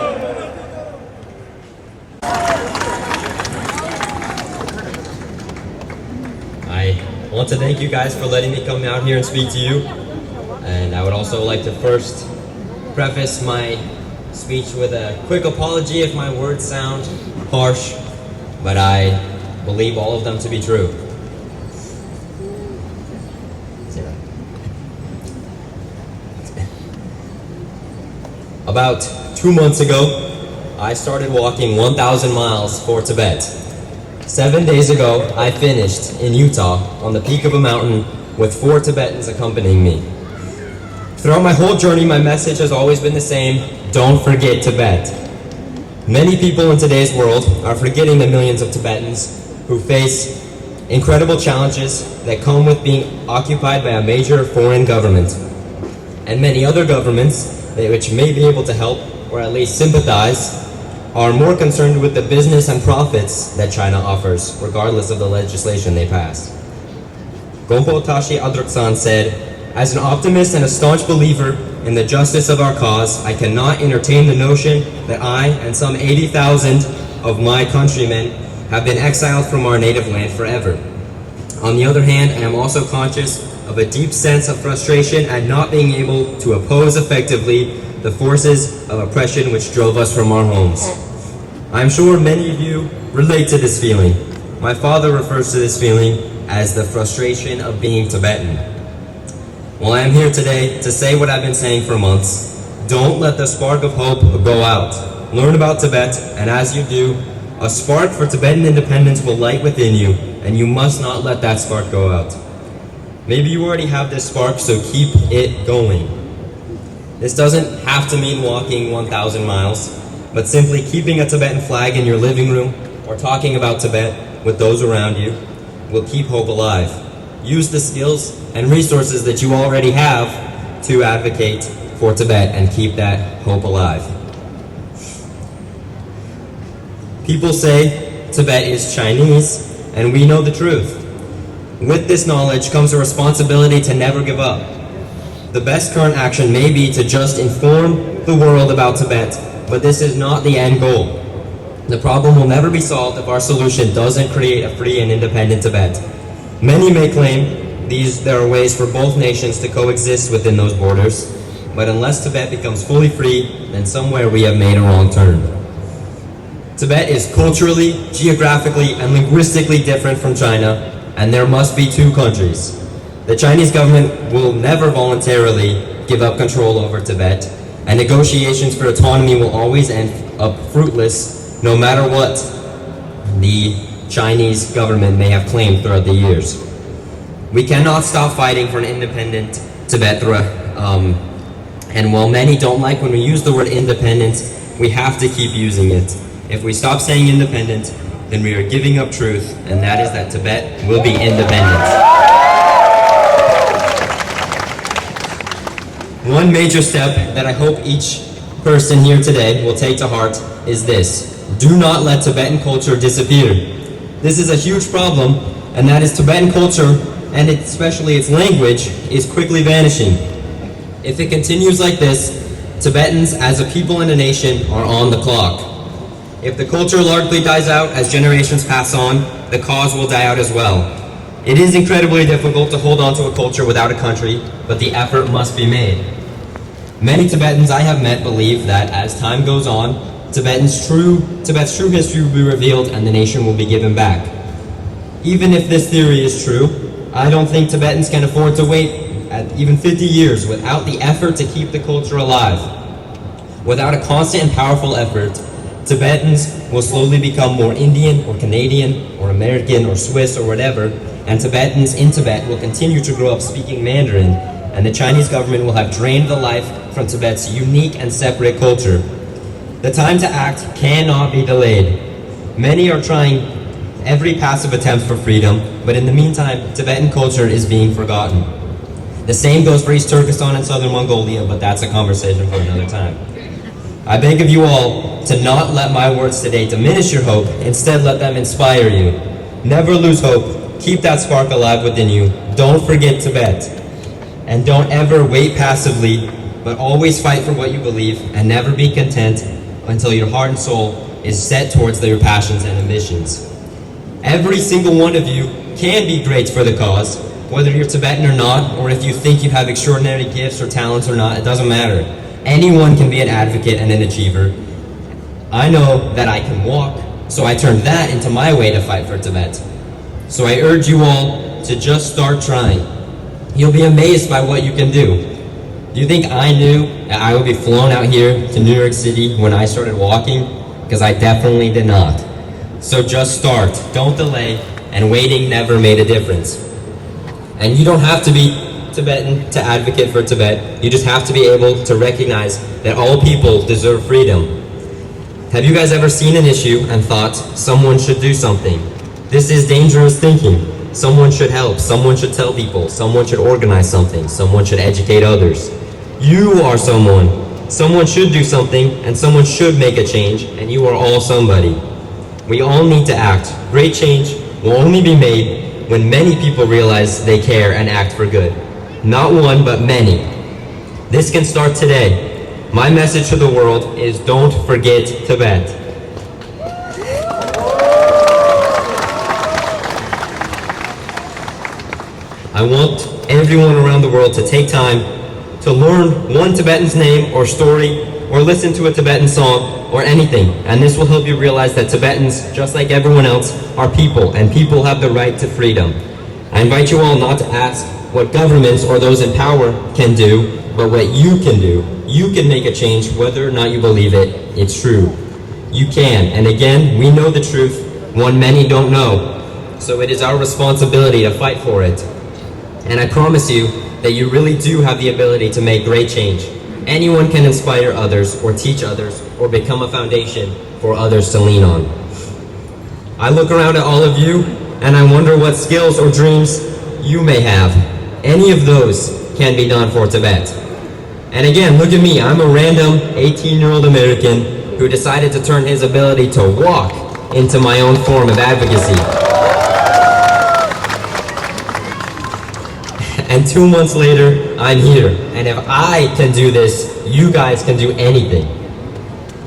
I want to thank you guys for letting me come out here and speak to you. And I would also like to first preface my speech with a quick apology if my words sound harsh, but I believe all of them to be true. About two months ago, I started walking one thousand miles for Tibet. Seven days ago, I finished in Utah on the peak of a mountain with four Tibetans accompanying me. Throughout my whole journey, my message has always been the same: don't forget Tibet. Many people in today's world are forgetting the millions of Tibetans who face incredible challenges that come with being occupied by a major foreign government. And many other governments, which may be able to help or at least sympathize, are more concerned with the business and profits that China offers, regardless of the legislation they pass. Gompo Tashi Adroksan said, "As an optimist and a staunch believer in the justice of our cause, I cannot entertain the notion that I and some eighty thousand of my countrymen have been exiled from our native land forever. On the other hand, I am also conscious of a deep sense of frustration at not being able to oppose effectively the forces of oppression which drove us from our homes." I'm sure many of you relate to this feeling. My father refers to this feeling as the frustration of being Tibetan. Well, I am here today to say what I've been saying for months. Don't let the spark of hope go out. Learn about Tibet, and as you do, a spark for Tibetan independence will light within you, and you must not let that spark go out. Maybe you already have this spark, so keep it going. This doesn't have to mean walking one thousand miles, but simply keeping a Tibetan flag in your living room or talking about Tibet with those around you will keep hope alive. Use the skills and resources that you already have to advocate for Tibet and keep that hope alive. People say Tibet is Chinese, and we know the truth. With this knowledge comes a responsibility to never give up. The best current action may be to just inform the world about Tibet, but this is not the end goal. The problem will never be solved if our solution doesn't create a free and independent Tibet. Many may claim these there are ways for both nations to coexist within those borders, but unless Tibet becomes fully free, then somewhere we have made a wrong turn. Tibet is culturally, geographically, and linguistically different from China, and there must be two countries. The Chinese government will never voluntarily give up control over Tibet, and negotiations for autonomy will always end up fruitless, no matter what the Chinese government may have claimed throughout the years. We cannot stop fighting for an independent Tibet. Um, and while many don't like when we use the word independence, we have to keep using it. If we stop saying independent, then we are giving up truth, and that is that Tibet will be independent. One major step that I hope each person here today will take to heart is this: do not let Tibetan culture disappear. This is a huge problem, and that is Tibetan culture, and especially its language, is quickly vanishing. If it continues like this, Tibetans as a people and a nation are on the clock. If the culture largely dies out as generations pass on, the cause will die out as well. It is incredibly difficult to hold on to a culture without a country, but the effort must be made. Many Tibetans I have met believe that as time goes on, Tibetans true, Tibet's true history will be revealed and the nation will be given back. Even if this theory is true, I don't think Tibetans can afford to wait at even fifty years without the effort to keep the culture alive. Without a constant and powerful effort, Tibetans will slowly become more Indian or Canadian or American or Swiss or whatever, and Tibetans in Tibet will continue to grow up speaking Mandarin, and the Chinese government will have drained the life from Tibet's unique and separate culture. The time to act cannot be delayed. Many are trying every passive attempt for freedom, but in the meantime, Tibetan culture is being forgotten. The same goes for East Turkestan and Southern Mongolia, but that's a conversation for another time. I beg of you all to not let my words today diminish your hope. Instead, let them inspire you. Never lose hope. Keep that spark alive within you. Don't forget Tibet. And don't ever wait passively, but always fight for what you believe and never be content until your heart and soul is set towards your passions and ambitions. Every single one of you can be great for the cause, whether you're Tibetan or not, or if you think you have extraordinary gifts or talents or not, it doesn't matter. Anyone can be an advocate and an achiever. I know that I can walk, so I turned that into my way to fight for Tibet. So I urge you all to just start trying. You'll be amazed by what you can do. You think I knew that I would be flown out here to New York City when I started walking? Because I definitely did not. So just start. Don't delay. And waiting never made a difference. And you don't have to be Tibetan to advocate for Tibet. You just have to be able to recognize that all people deserve freedom. Have you guys ever seen an issue and thought, "Someone should do something"? This is dangerous thinking. Someone should help. Someone should tell people. Someone should organize something. Someone should educate others. You are someone. Someone should do something, and someone should make a change, and you are all somebody. We all need to act. Great change will only be made when many people realize they care and act for good. Not one, but many. This can start today. My message to the world is, don't forget Tibet. I want everyone around the world to take time to learn one Tibetan's name or story, or listen to a Tibetan song or anything. And this will help you realize that Tibetans, just like everyone else, are people, and people have the right to freedom. I invite you all not to ask what governments or those in power can do, but what you can do. You can make a change whether or not you believe it. It's true. You can. And again, we know the truth, one many don't know. So it is our responsibility to fight for it. And I promise you that you really do have the ability to make great change. Anyone can inspire others or teach others or become a foundation for others to lean on. I look around at all of you and I wonder what skills or dreams you may have. Any of those can be done for Tibet. And again, look at me. I'm a random eighteen year old American who decided to turn his ability to walk into my own form of advocacy. And two months later, I'm here. And if I can do this, you guys can do anything.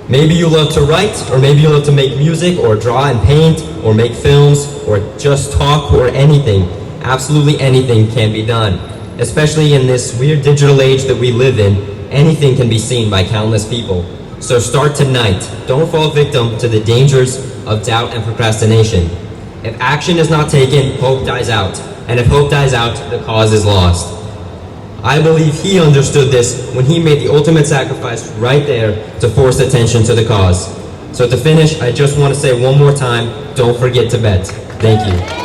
Maybe you love to write, or maybe you love to make music, or draw and paint, or make films, or just talk, or anything. Absolutely anything can be done. Especially in this weird digital age that we live in, anything can be seen by countless people. So start tonight. Don't fall victim to the dangers of doubt and procrastination. If action is not taken, hope dies out. And if hope dies out, the cause is lost. I believe he understood this when he made the ultimate sacrifice right there to force attention to the cause. So to finish, I just want to say one more time, don't forget Tibet. Thank you.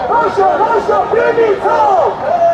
Russia, Russia, bring it home!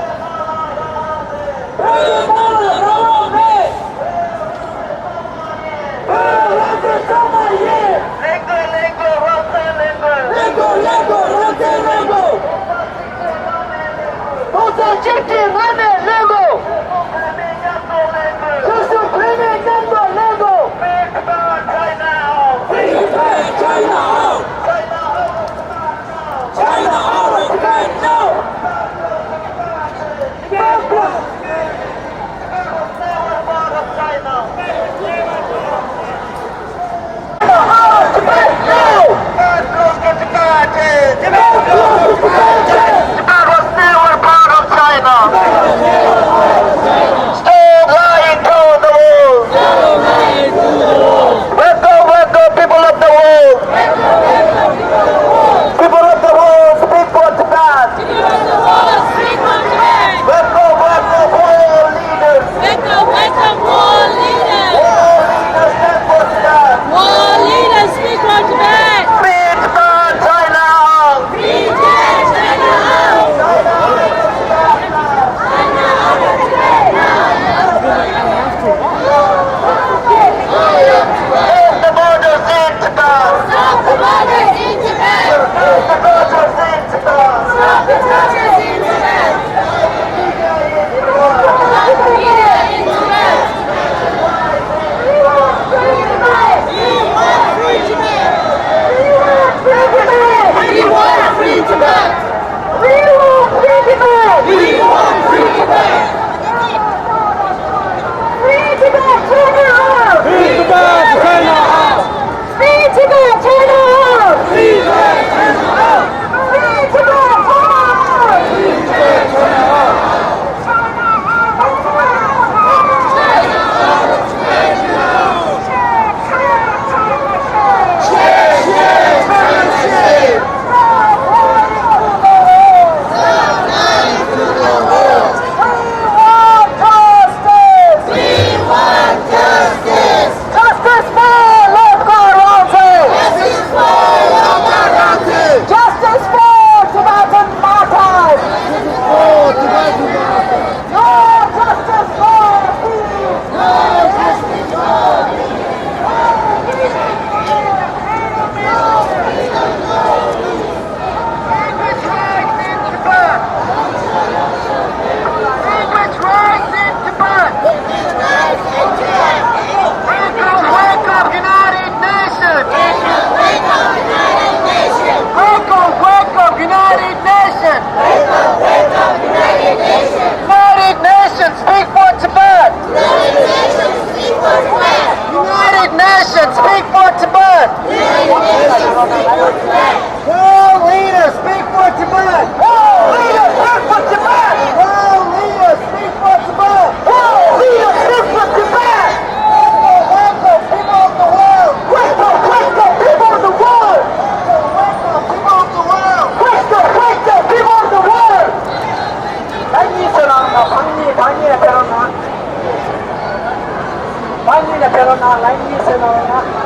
Stay in the two line, please.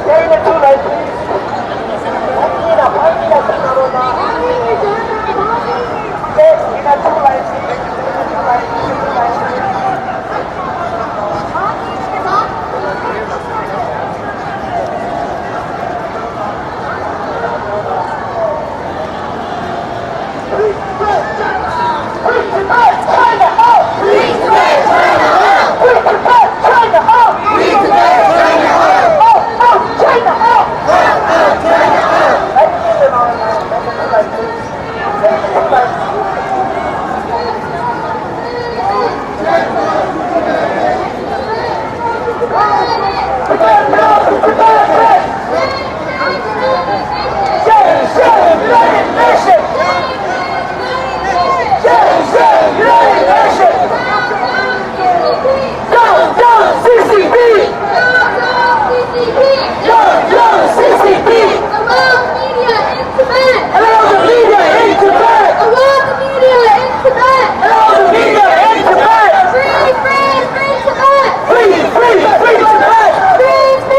Stay in the two line, please. Down, down, C C P! Down, down, C C P! Allow the media in Tibet! Allow the media in Tibet! Allow the media in Tibet! Allow the media in Tibet! Free, free, free Tibet! Free, free, free Tibet! Free, free,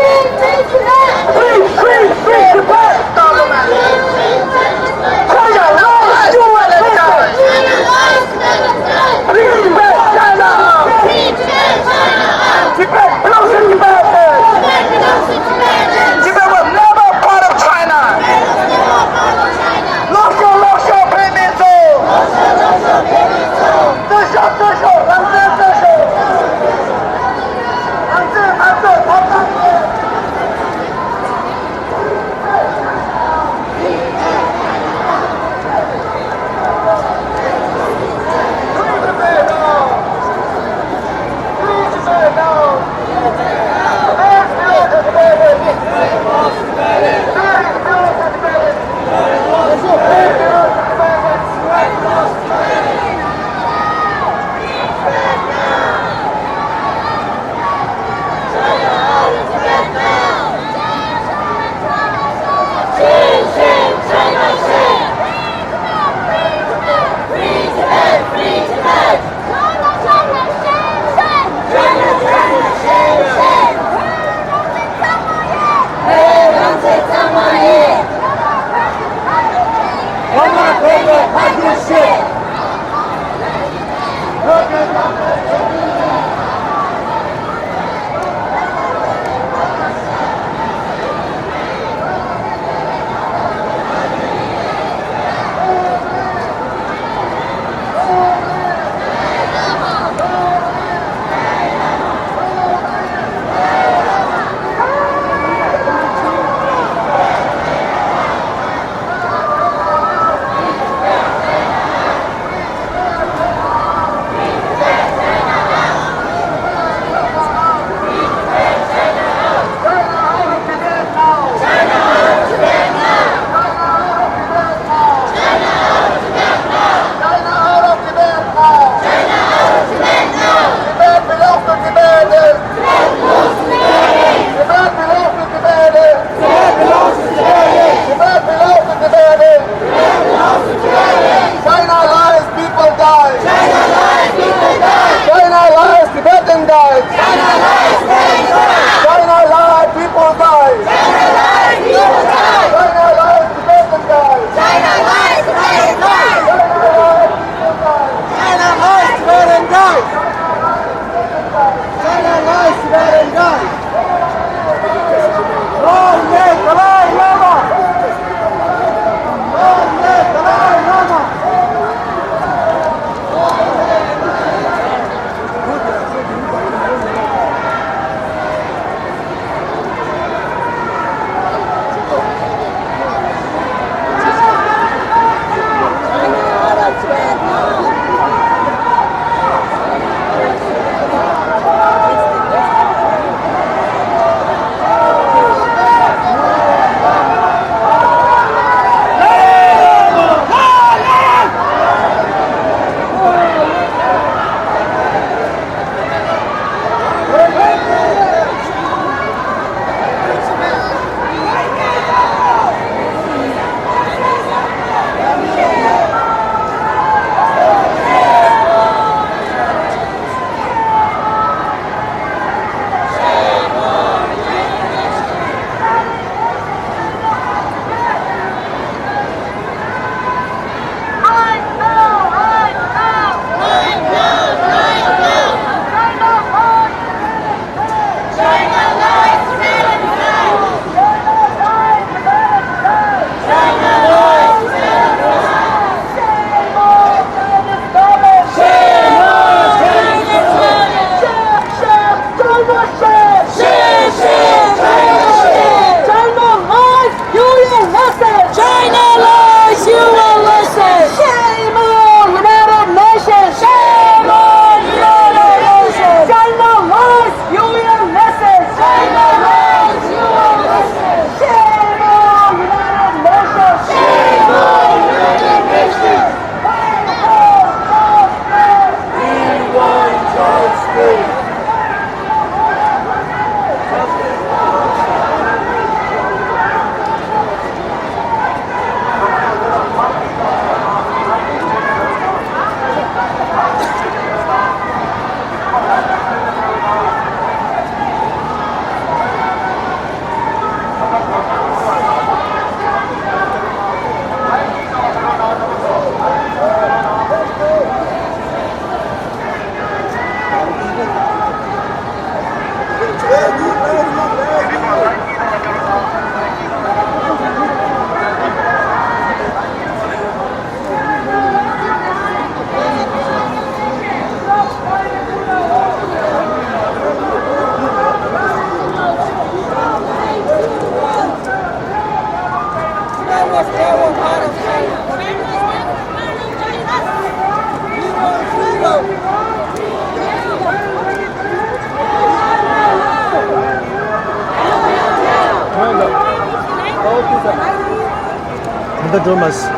འགྲོ་མ་སི།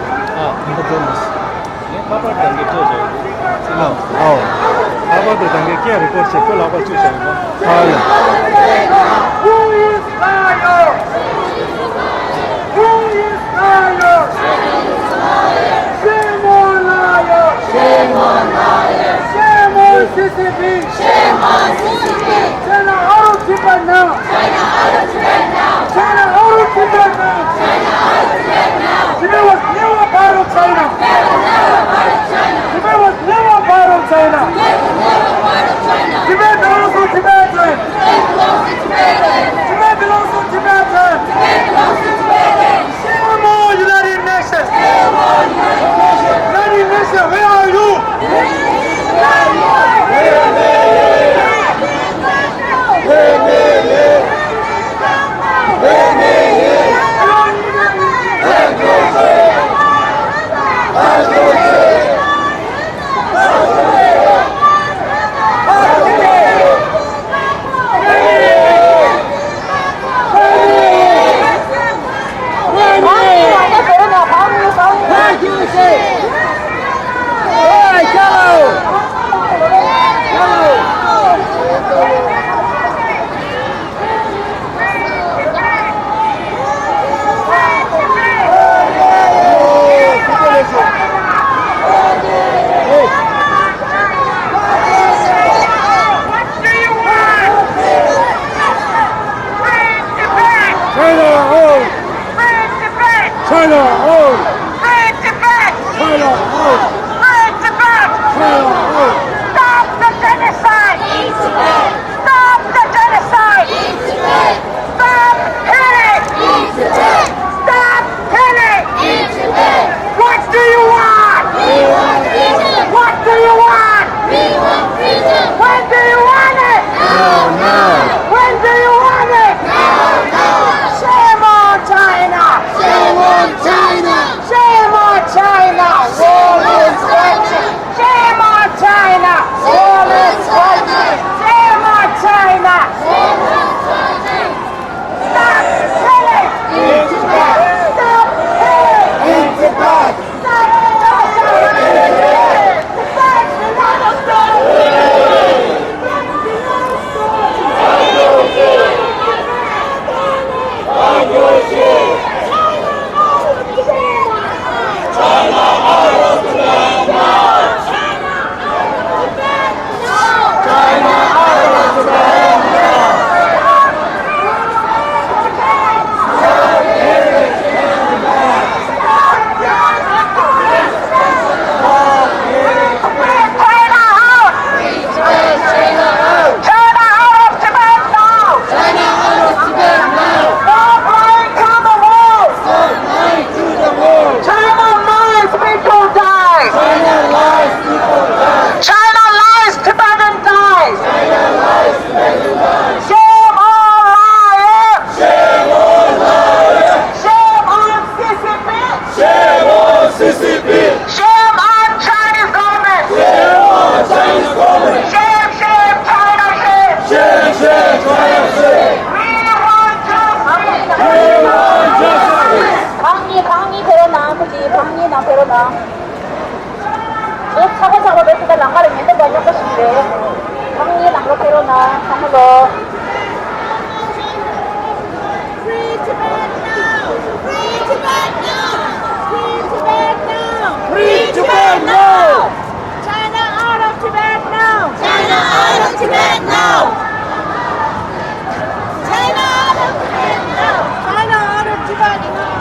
ཨ། འགྲོ་མ་སི། ངས་ཁ་པར་དང་གི་སྤྲད་བཞག་ཡོད། ཨ། ཨོ། ཁ་པར་དང་གི་སྐད་རི་ཀོར་བྱེད་ཁོ་ལག་པ་བཅུག་བཞག་ཡོད། ཨ་ལ། Who is liar? Who is liar? Shame on liar! Shame on liar! Shame on C C P! Shame on C C P! China out of Tibet now! China out of Tibet now! China out of Tibet now! China out of Tibet now! Tibet was never part of China! Tibet was never part of China! Tibet was never part of China! Tibet belongs to Tibetans! Tibet belongs to Tibetans! Tibet belongs to Tibetans! Tibet belongs to Tibetans! Shame on United Nations! Shame on United Nations! United Nations, where are you? China out! Free Tibet! China out! Free Tibet! China out! Free Tibet! China out! Stop the genocide! Stop the genocide! Stop killing! Stop killing! What do you want? We want freedom! What do you want? We want freedom! When do you want it? Now, now! When do you want it? Now, now! Shame on China! Shame on China! Shame on China! War is fighting! Shame on China! War is fighting! Shame on China! Stop killing! Stop killing! Stop torture! China out! China out of Tibet now! China out of Tibet now! Stop lying to the world! Stop lying to the world! China lies, people die! China lies, people die! China lies, Tibetan dies! China lies, Tibetan dies! Shame on liars! Shame on liars! Shame on C C P! Shame on C C P! Shame on Chinese government! Shame on Chinese government! Shame, shame, China, shame! Shame, shame, China, shame! We want justice! We want justice! ཕང་ཉིན་ཕང་ཉིན་ཕེ་རོ་ནང་ཁུ་ཅི་ཕང་ཉིན་ནང་ཕེ་རོ་ནང་། ངས་ཚ་པོ་ཚ་པོ་འགྲོ་ཟིན་ན་ལམ་ཁ་ལ་ཉེན་རྟོག་པ་ཉོབ་པོ་ཞིག་རེད། ཕང་ཉིན་ནང་ལོགས་ཕེ་རོ་ནང་ཚང་མ་ལོ། Free Tibet now! Free Tibet now! Free Tibet now! Free Tibet now! China out of Tibet now! China out of Tibet now! China out of Tibet now! China out of Tibet now!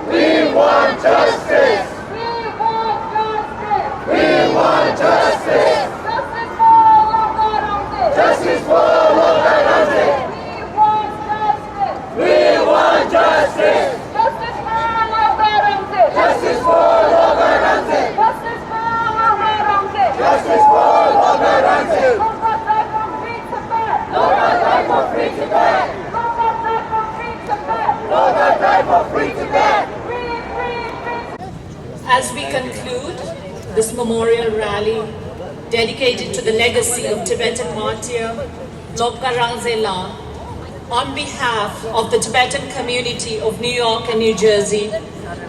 We want justice! We want justice! We want justice! Justice for Lhoka Rangzei! Justice for Lhoka Rangzei! We want justice! We want justice! Justice for Lhoka Rangzei! Justice for Lhoka Rangzei! Justice for Lhoka Rangzei! Justice for Lhoka Rangzei! Lhoka Rangzei for free Tibet! Lhoka Rangzei for free Tibet! Lhoka Rangzei for free Tibet! Lhoka Rangzei for free Tibet! Free, free, free! As we conclude this memorial rally dedicated to the legacy of Tibetan martyr Lobka Rangzela, on behalf of the Tibetan community of New York and New Jersey,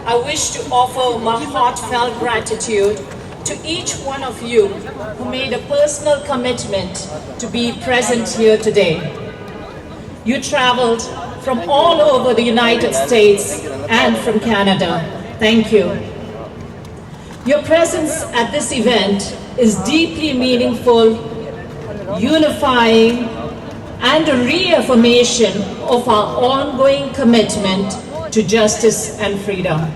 I wish to offer my heartfelt gratitude to each one of you who made a personal commitment to be present here today. You traveled from all over the United States and from Canada. Thank you. Your presence at this event is deeply meaningful, unifying, and a reaffirmation of our ongoing commitment to justice and freedom.